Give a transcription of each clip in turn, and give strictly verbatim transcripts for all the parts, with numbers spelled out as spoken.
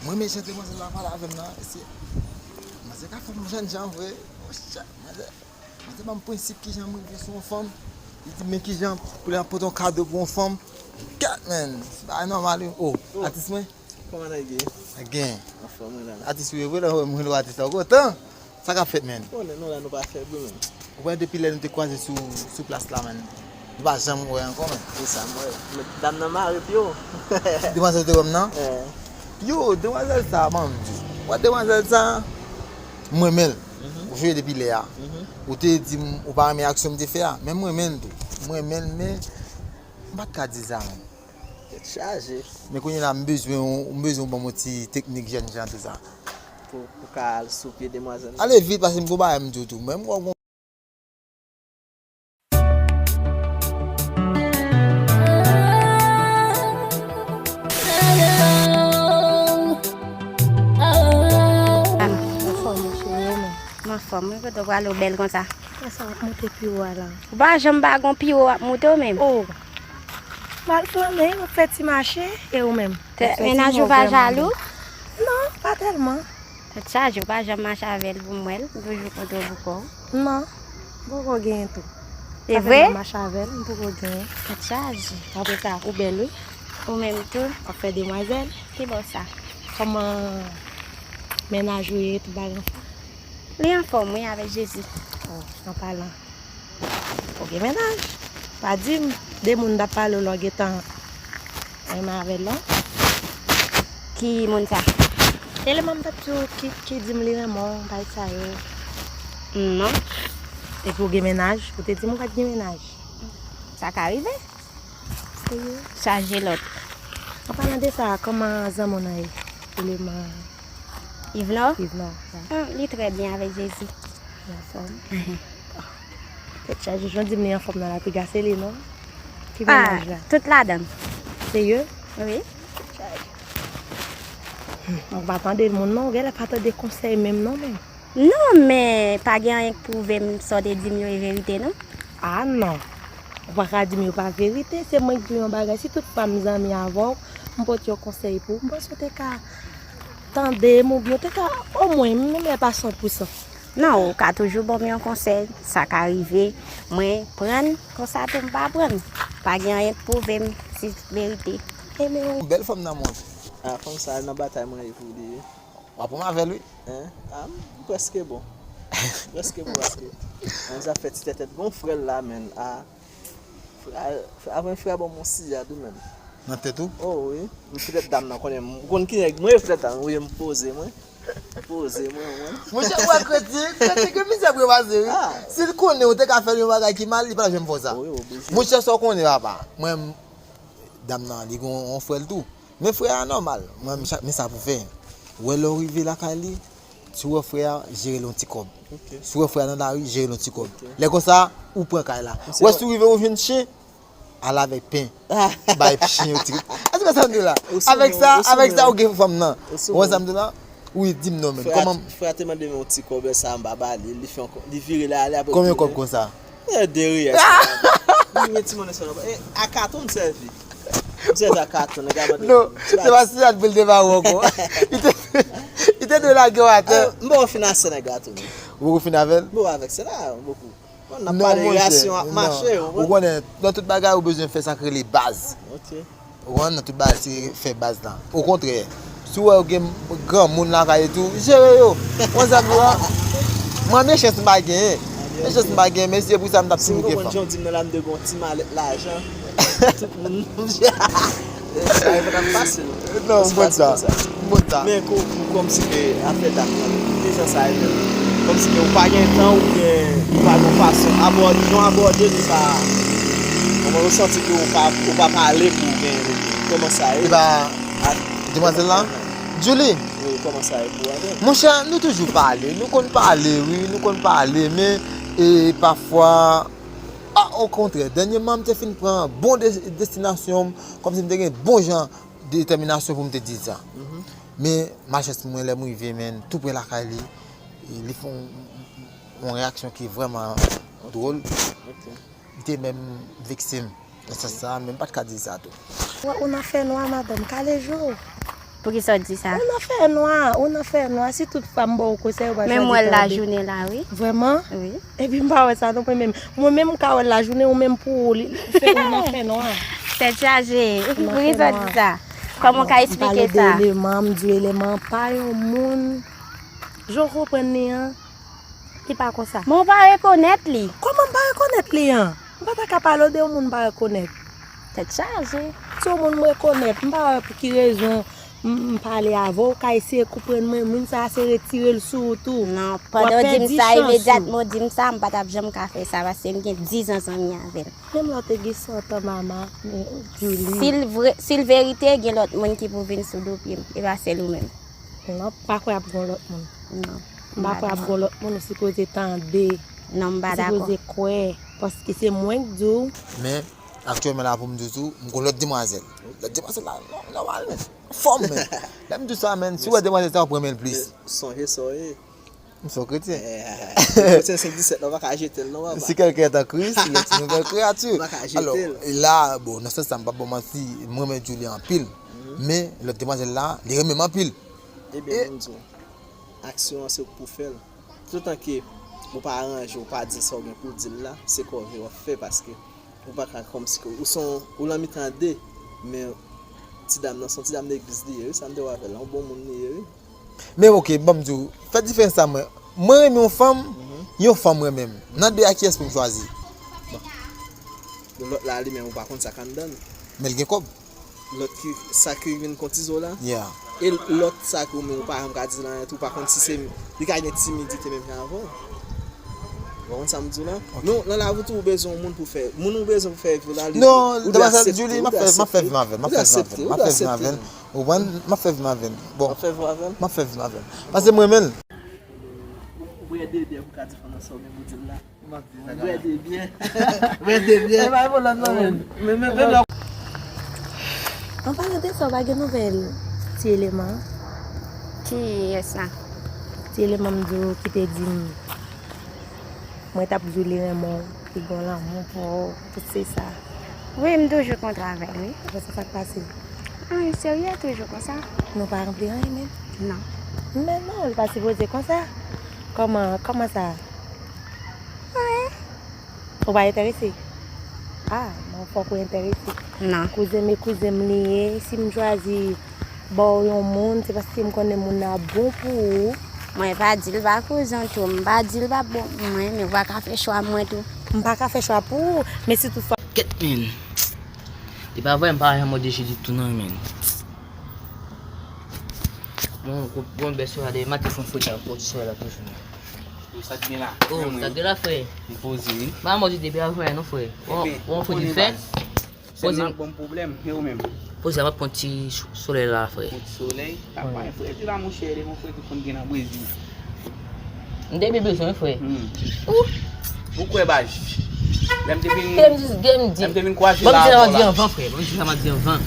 Mwen, men jan demwazèl la pale avè m nan, se, manzè ka fè m jènjan vre. Oh, chat, manzè, manzè ban m prensip kijan m rive sou yon fanm. Li di m, men kijan pou l ap pote yon kado pou yon fanm. Kat, men, se pa nòmal, wi. Oh, atis mwen. Kòman nèg ye? Gen. Anfòm, wi, la. Atis, wi, wi, la, mwen, atis la, kontan. Sa k ap fèt, men? Konnen nou la, nou pa fè bri, men. Ou wè depi lè nou te kwaze sou, sou plas la, men. Nou pa janm wè ankò, men. Se sa, m wè. Men dam nan mare pye w. Demwazèl te wè m nan? Eh. Yo, demwazèl sa, ban m di w. Wè demwazèl sa, m renmen l. Mhm. Ou jwe depi lè a. Mhm. Ou te di m, ou pa renmen aksyon m te fè a. Men m renmen l tou. M renmen l, men m pa t ka di sa, men. Tèt chaje. Men kounye la, m bezwen, w- m bezwen w ban m yon ti teknik jènjan, tou sa. Pou, pou ka al sou pye demwazèl la. Ale vit, paske m gon bagay m di w tou. Men m wè w gon Anfòm, mon cheri, ou menm? M anfòm, wi, kote w prale, w bèl konsa? Konsa w ap monte pi wo a la. Ou pa janm pa gon pi wo w ap monte w menm. Oh! M al flannen, m ap fè ti mache, e ou menm? Tè, mennaj ou pa jalou? Non, pa tèlman. Tèt chaje, ou pa janm mache avè l pou m wè l, m toujou kontre w pou kò w. Non, m poko genyen tou. Se vre? Sa fè m ap mache avè l, m poko genyen. Tèt chaje. Apre sa, ou bèl wi. Ou menm tou. W ap fè demwazèl. Ki bò sa? Kòman mennaj ou ye, tout bagay anfòm? Li anfòm wi, avèk Jezi. Oh, an palan. Ou gen mennaj? Pa di m, de moun t ap pale w la w gentan renmen avè l lan. Ki moun sa? Eleman m t ap di w ki, ki di m li renmen w, bagay sa yo. Non. Epi w gen mennaj, ou te di m ou pa t gen mennaj. Sa ka rive. Serye? Chaje lòt. An palan de sa, kòman zanmi w nan ye? Eleman Yvnor? Yvnor, sa. Hmm, li trè byen avèk Jezi. Li anfòm. Tèt chaje, jan w di m li anfòm nan la, piga se li non? Ki mennaj la? Tout ladan. Serye? Wi. Hmm, ou pa tande moun non, ou genlè pa tande konsèy menm non, menm. Non, men pa gen anyen k pwouve m sa w te di m yo e verite non. Ah non. Ou pa ka di m yo pa verite, se mwen k di w yon bagay. Si tout fwa m zanmi avè w, m pote yon konsèy pou ou, m panse w te ka tande m oubyen w te ka omwen, menm lè pa san pou san. Non, ou ka toujou ban m yon konsèy, sa ka rive. Mwen pran l, konsa tou m pa pran l. Pa gen anyen k pwouve m si verite. Ebyen, bèl fanm nan monte. Ah, fanm sa nan batay mwen ye pou li. W ap pran avè l wi. Hein? Ah, m prèske bon. M prèske bon paske mwen sa fè ti tètèt gon frè l la, men. Ah, frè, frè, avè frè ban m yon siyad wi, men. Nan tèt ou? Oh wi. M petèt dam nan konnen m konn ki nèg mwen ye, petèt dam wi, m poze mwen. Poze mwen, mwen. Monchè, ou wè kredi, kredi ke mizè pou yo pase wi. Ah. Si l konnen ou te ka fè l yon bagay ki mal, li pa t ap janm fè w sa. Wi, oblije. Monchè, sa w konnen papa. Mwen, dam nan, li gon yon frè l tou. Men frè a nòmal. Mwen, men sa pou fè. Ou wè lè w rive lakay li, si w wè frè a, jere l yon ti kòb. Ok. Si w wè frè a nan lari, jere l yon ti kòb. Ok. Lè konsa, ou pran kay la. Ou wè si w rive ou jwenn chen, al avèk pen. Bay chen yon ti. Èske sa m di w la? Avèk sa, avèk sa ou gen fanm nan. Ou wè sa m di w la? Wi, di m non menm. Kòman? Frè a te mande m yon ti kòb sa m pa ba li, li fè yon kò-, li vire l ale apre. Konbyen kòb konsa? E de riyèl sa. Li gen ti monnen sa. E a katon m sèvi. M sèvi a katon, nèg la mande. Non, se pa siyad pou l te ba ou ankò. Li te, li te dwe lage w atè. M poko fin ase nèg la tou non. Ou poko fin avè l? Bon, avèk se la, bokou. Bon, n ap pale relasyon ap mache, ou konprann? Ou konnen, nan tout bagay ou bezwen fè sa k rele baz. Ok. Ou konprann, nan tout bagay se fè baz la. Okontrè, si w wè ou gen granmoun lakay ou tou, jere yo. Ou konn sa m di w la? Mwen, men chans m pa genyen. Men chans m pa genyen, men se pou sa m t ap toujou gen fanm. Si m konprann jan w di m nan la, m te gen yon ti malèt lajan. Tout moun. Bagay pa t ap fasil. Non, m konn sa. M konn sa. Men kou, kou, kòmsi ke afè dam nan, ki jan sa ye menm? Kòmsi ke ou pa gen tan oubyen ou pa gen yon fason abòde, jan w abòde li pa, kòman ou santi ke ou pa, ou pa pale pou ou genyen li? Kòman sa ye? Li pa, demwazèl la? Julie. Wi, kòman sa ye pou ou avè l? Monchè, nou toujou pale, nou konn pale, wi, nou konn pale, men, e, pafwa, a, okontrè, dènyèman, m te fin pran bon de-, destinasyon m, kòmsi m te gen bon jan detèminasyon pou m te di l sa. Mhm. Men, malchans mwen, lè m rive, men, tou pre lakay li, e, li fè yon, yon reyaksyon ki vrèman dwòl. Ok. Li te menm vekse m nan sans sa, men m pa t ka di l sa tou. Ou, ou nan fènwa, madanm, kale je w. Poukisa w di sa? Ou nan fè nwa, ou nan fè nwa. Si tout fwa m ba w konsèy, ou pa chwazi tande. Men m wè l lajounen la, wi. Vrèman? Wi. Epi m pa wè sa non mwen menm. Mwen menm m ka wè l lajounen, ou menm pou ou, li, li fè, ou nan fè nwa. Tèt chaje. Ou nan fè nwa. Poukisa w di sa? Kòman w ka eksplike sa? M pale de eleman, m di eleman pa yon moun. Jan w konprann li an, li pa konsa. Men w pa rekonèt li. Kòman m pa rekonèt li an? M pa ta ka pale w de yon moun m pa rekonèt. Tèt chaje. Se yon moun m rekonèt, m pa wè pou ki rezon m, m pale avè w, w ka eseye konprann mwen, moun sa a se retire l sou ou tou. Non, pandan w di m sa, imedyatman w di m sa, m pa t ap janm ka fè sa, paske m gen diz an zanmi avè l. Menm lè w te gen sèt an, mama, men, Julie. Si l vre, si l verite, gen lòt moun ki pou vin sou do pye m, e pa sèl ou menm. Non, m pa kwè ap gen lòt moun. Non. M pa kwè ap gen lòt moun, ou sipoze tande. Non, m pa dakò. Ou sipoze kwè, paske se mwen k di w. Men, aktyèlman la pou m di w tou, m gon lòt demwazèl. Lòt demwazèl la, non, nòmal, men. Anfòm, men. Lè m di w sa, men, si w wè demwazèl sa, w ap renmen l plis. Sonje sa w ye. M se yon kretyen. Eh, kretyen senk disèt la, w pa ka jete l non, papa. Si quelqu'un est en Christ, il est une nouvelle créature. Ou pa ka jete l. Alò, la, bon, nan sans sa, m p ap ba w manti, mwen renmen Julie anpil. Men, lòt demwazèl la, li renmen m anpil. Ebyen, ban m di w, aksyon an se ou k pou fè l. Toutotan ke ou pa ranje, ou pa di sa w gen pou w di l la, se kòve w ap fè paske ou pa ka kòmsi ke ou se yon, ou nan mitan de, men ti dam nan se yon ti dam legliz li ye, wi, sa m te wè avè l la, yon bon moun li ye, wi. Men oke, ban m di w, fè diferans sa mwen. Mwen renmen yon fanm, yon fanm renmen m. Nan de a kiyès pou m chwazi? Bon. Bon, lòt la li menm ou pa konn sa k anndan l. Men l gen kòb. Lòt ki, sa ki vin kon ti zo la? Yeah. E lòt sa ke ou menm ou pa janm ka di l anyen tou, ou pa konn si se, li ka gen timidite menm jan avè w. Ou konprann sa m di w la? Ok. Nou, nan lavi tou ou bezwen yon moun pou fè, moun ou bezwen pou fè vi w la, li, non, ou dwe aksepte, Julie, m ap fè, m ap fè vi m avè l, m ap fè vi m avè l, m ap fè vi m avè l. Ou konprann? M ap fè vi m avè l. Bon. M ap fè vi w avè l? M ap fè vi m avè l. Paske m renmen l. Ou bwè de byè pou ka di fanm nan sa w gen pou di l la. Bwè de byè. Bwè de byè. E pa pou lòt non, men. Men, men, men, lòt. An palan de sa, w pa gen nouvèl ti eleman? Kiyès la? Ti eleman m di w ki te di m, mwen t ap di w li renmen w, li gen lanmou pou ou, tout se sa. Wi, m toujou kontre avè l, wi. Apre sa, sa k pase? Anyen, serye, toujou konsa. Nou pa ranpli anyen menm? Non. Men non, li pa sipoze konsa. Kòman, kòman sa? Anyen. Ou pa enterese? Ah, non, fòk ou enterese. Non. Kouzen m e kouzen m li ye. Si m chwazi ba w yon moun, se paske m konnen moun nan ap bon pou ou. Mwen pa di l pa kouzen w tou, m pa di l pa bon pou mwen, men w pa ka fè chwa mwen tou. M pa ka fè chwa pou ou, men si toutfwa. Kèt, men. Li pa vre, m pa janm mòde je ditou non, men. Bon, bon, bèl solèy la, de maten fè fwet la, fwet solèy la toujou. Yo, sa k gen la? Oh, sa k gen la, frè? M poze, wi. M pa mòde depi avan yè non, frè. Ou, ou fwet fè? Sèl nan ap ban m pwoblèm, e ou menm? Poze, m ap pran ti so-, solèy la, frè. Pran ti solèy? Sa pa yon frè, ti la, monchè, de yon frè ki konn gen nan Brezil. M te byen bezwen, frè. Hmm. Ou? Ou kwè, baz? Lè m te vin, lè m te vin kwaze la avè w la. Ban m di sa m ap di anvan, frè. Ban m di sa m ap di anvan.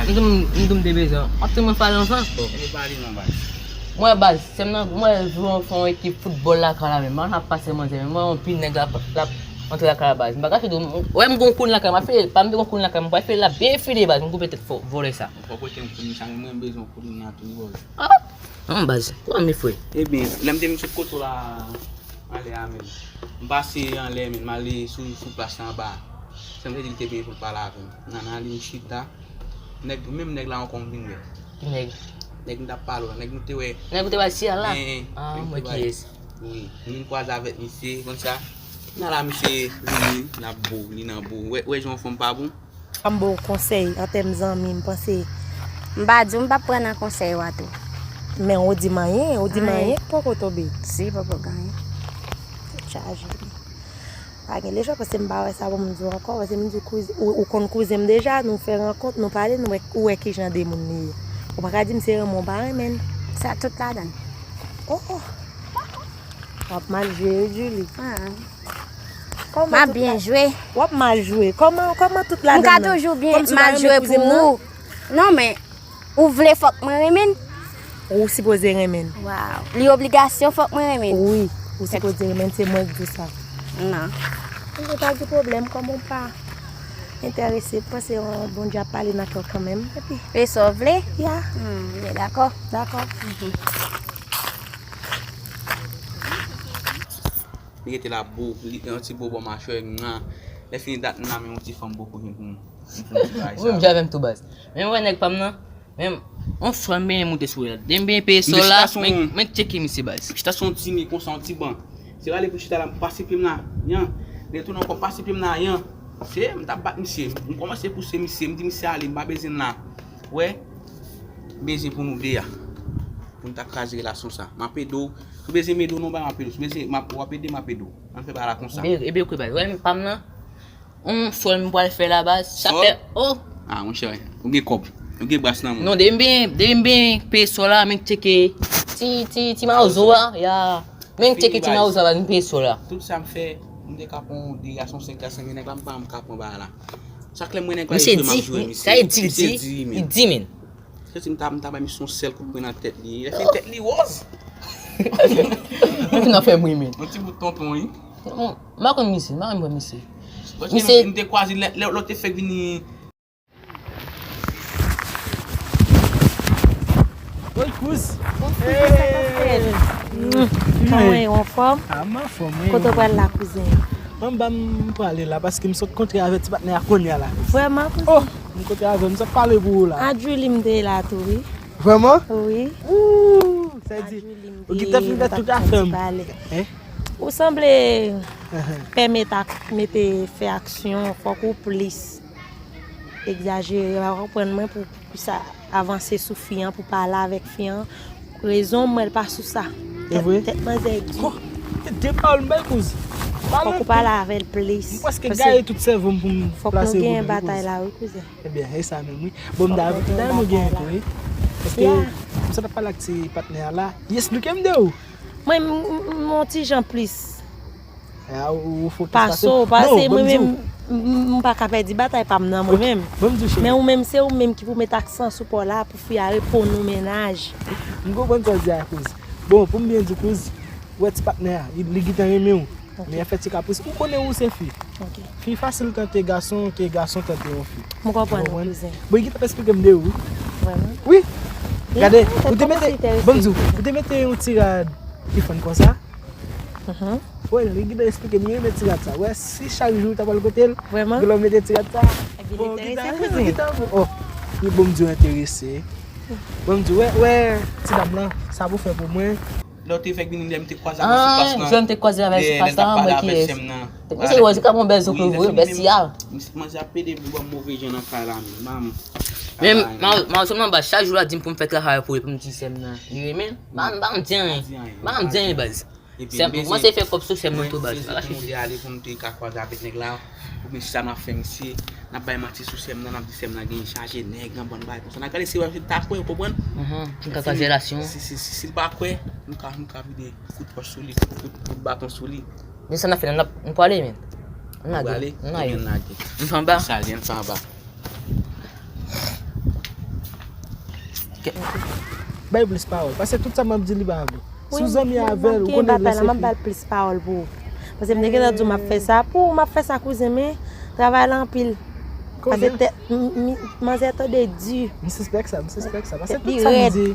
M di m te bezwen. W ap tann mwen pale anvan. Ann pale non, baz. Mwen, baz, sè m nan, mwen, jwe yon, fè yon ekip foutbòl lakay la menm. Mwen ap pase manzè, men mwen, yon pil nèg la, la antre lakay la, baz. M pa kache di w, wè m gon koun lakay, m ap file, pa m te gon koun lakay, mwen pral file la byen file, baz. M koupe tèt fò, vòlè sa. Fò prete m koun sa, men mwen, m bezwen koun nan tou, vòlè. Ah! Non, baz. Kòman m ye, frè? Ebyen, lè m te vin sot kote w la, anlè a menm. M pase anlè menm, m ale sou, sou plas la anba. Sè m te di l te byen pou l pale avè m. Nan, nan li m chita. Nèg, menm nèg la ankò m vin wè. Ki nèg? Nèg m t ap pale w la, nèg nou te wè. Nèg ou te wè al Siyal la? Hein, hein. Ah, m wè kiyès. Wi, m vin kwaze avèk misye, konn sa. Nan la misye vini, n ap bo, li nan bo. Wè, wè jan yon fanm pa bon. An m ba w konsèy, an tèm zanmi, m panse. M pa di w m p ap pran nan konsèy w a tou. Men ou di m anyen, ou di m anyen k poko tonbe. Si, poko genyen. Tèt chaje. Pa gen lechwa, paske m pa wè sa pou m di w ankò, paske m di kouzen, ou, ou konn kouzen m deja, nou fè rankont, nou pale, nou wè, ou wè kijan de moun li ye. Ou pa ka di m se renmen w pa renmen l. Sa tout ladan l. Oh, oh. W ap mal jwe, wi, Julie. Ah. M ap byen jwe. W ap mal jwe. Kòman, kòman tout ladan l? M ka toujou byen mal jwe pou ou. Non, men ou vle fòk mwen renmen l? Ou sipoze renmen l. Waw. Li obligasyon fòk mwen renmen l? Wi, ou sipoze renmen l, se mwen k di w sa. Non. Ebyen pa gen pwoblèm, kòman w pa Enterese, m panse yon bon djab pale nan kè w kanmenm. Epi, fè sa w vle. Ya. Hmm, m byen dakò. Dakò. Li rete la bo, li yon ti bo bò machwè, mwa. Lè fini dat m la, men yon ti fanm poko gen pou m, pou m fè yon ti bagay sa. Ou menm jan avè m tou baz. Men wè nèg pa m nan, men yon sòl m benyen moute sou li la. Depi m benyen peye sòl la, men tcheke misye baz. Chita sou yon ti mi konsa, yon ti ban. Se rale pou chita la, m pase pye m la, yan. Retounen ankò, m pase pye m la, yan. Se, m t ap bat misye. M kòmanse pouse misye, m di misye ale, m pa bezwen l la. Wè, m bezwen pou nou de a. Pou n ta kraze relasyon sa. M ap ede w. Si w bezwen m ede w nan yon bagay, m ap ede w. Si w bezwen, m ap, w ap ede, m ap ede w. Ann fè bagay la konsa. Ebe, ebe, kwe baz. Wè, men pa m nan. On sòl m pral fè la baz. Sa fè, oh! Ah, monchè, ou gen kòb. Ou gen bras nan men w. Non, depi m benyen, depi m benyen peye sòl la, men tcheke ti, ti, ti mawozo a, ya. Men tcheke ti mawozo a, baz, m peye sòl la. Tout sa m fè, m te ka pran yon de gason, senk gason, men nèg la m pa janm ka pran bagay la. Chak lè m wè nèg la, li jwe, m ap jwe, misye. Misye di, men. Li di, men. Sèti m ta, m ta bay misye yon sèl kout pwen nan tèt li. Lè fè tèt li wòz. Mwen fin nan fè m ri men. Yon ti bout tonton wi. M pa konn misye, m pa konn misye. Misye. M te kwaze lè, lè, lè w te fèk vini. Woy kouz. Kòman w ye, anfòm? Ah, m anfòm wi. Kote w pral la kouzen? Mwen m ba m prale la paske m sot kontre avè ti patnè a kounye a la. Vrèman kouzen? Oh! M kontre avè l, m sot pale pou ou la. A Djouly m te la tou wi. Vrèman? Wi. Ooh, sa vle di ou gentan fin fè tout afè m. Ou sanble pè mete fè aksyon, fòk ou plis egzajere, pa konprann mwen pou, pou sa avanse sou fi an, pou pale avèk fi an. Rezon m wè l pa sou sa. E vre? Tèt manzè di. Bon, de pawòl m bay kouz. Fòk ou pale avè l plis. M prèske gaye tout sèvo m pou m plase pou nou. Fòk nou gen batay la wi kouzen. Ebyen, e sa menm wi. Bon, m ta, m ta renmen w genyen tou wi. Paske m sot ap pale ak ti patnè a la. Li esplike m de ou. Mwen, m, m, m, m yon ti jan plis. Pase w, pase mwen menm, m, m, m pa ka pèdi batay pa m nan mwen menm. Men ou menm, se ou menm ki pou met aksan sou pa w la pou fi a reponn ou mennaj. M konprann sa w di a kouz. Bon, pou m byen di kouz, ou wè ti patnè a, li, li gentan renmen w. Men y ap fè ti kapris. Ou konnen ou se fi. Fi fasil tante gason ke gason tante yon fi. M konprann ou kouzen. Bon, li gentan ap esplike m de ou wi. Vrèman? Wi. Gade, ou te mete, ban m di w, ou te mete yon ti rad ki fann konsa. Wè, li gentan esplike m, li renmen ti rad sa. Wè, si chak jou ou ta pral kote l, vrèman? Genlè w mete ti rad sa. Bon, gentan, gentan, oh, li ban m di w enterese. Ban m di w, wè, wè, ti dam lan, sa pou fè pou mwen. Lè w te fèk vini, lè m te kwaze avè l sou plas lan. Lè m te kwaze avè l sou plas lan, mwen ki. Misye wè, se kòm yon bèl zo pou vre, bèl siya. Manzè ap pede pou ban m move jan nan kay la menm. Men, m, m, m, sèlman baz, chak jou l ap di m pou m fè travay pou li, pou m di sè m nan. Li renmen m? M pa, m pa janm di anyen. M pa janm di anyen baz. Sè m, kòmanse fè kòb sou sè m nan tou baz. Mwen te ale pou m te ka kwaze avèk nèg la. Oubyen si sa n ap fè misye, n ap bay manti sou sè m nan, n ap di sè m nan gen chaje nèg, yon bann bagay konsa. N ap gade si w ta kwè, ou konprann? M ka kraze relasyon an. Si, si, si, si l pa kwè, m ka, m ka vide kout pòch sou li, kout, kout baton sou li. Men sa n ap fè la, n ap, nou prale, men. Nou prale, ebyen n lage. M fè anba. Sa l gen, m fè anba. Bay plis pawòl, paske tout sa m ap di li pa vle. Si w zanmi avè l, ou konnen l respekte. M ap ba l plis pawòl pou ou. Paske m te gentan di w m ap fè sa pou ou, m ap fè sa kouzen, men travay la anpil. Paske tèt, m, m, manzè tande di. M sispèk sa, m sispèk sa. Paske tout sa m di.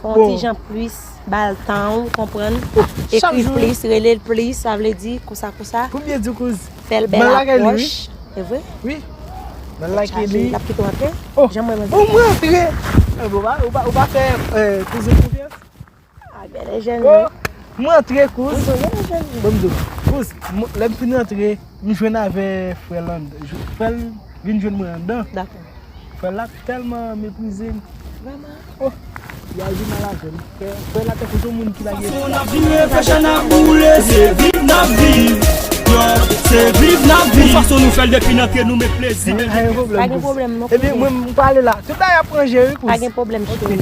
Fè yon ti jan plis, ba l tan w, konprann. Ekri plis, rele l plis, sa vle di konsa, konsa. Pou m byen di w kouz. Fè l bèl apwòch. E vre? Wi. Mwen like li. L ap kite w antre? Oh. Jan mwen renmen. Bon, mwen antre. Eh, bon, ou pa, ou pa, ou pa fè, eh, kouzin konfyans? Ah, gen de jèn jan. M antre, kouz. Bon, m di w, kouz, lè m fin antre, m jwenn avè frè l anndan. Frè l vin jwenn mwen anndan. Dakò. Frè la tèlman meprize m. Vrèman? Oh, li al vin mal avè m. Frè, frè la tankou se yon moun ki pa gen. Fason n ap vire, fè chan ap boule, se viv n ap viv. Yo, se viv n ap viv. Pou fason nou fè l depi n antre nou met plezi. Pa gen pwoblèm, kouzin. Ebyen, mwen, m prale la. Tout bagay ap ranje, wi, kouz. Pa gen pwoblèm, cheri.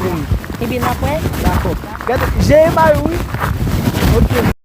Ebyen, n ap wè. Dakò. Gade, jere mari w, wi. Ok.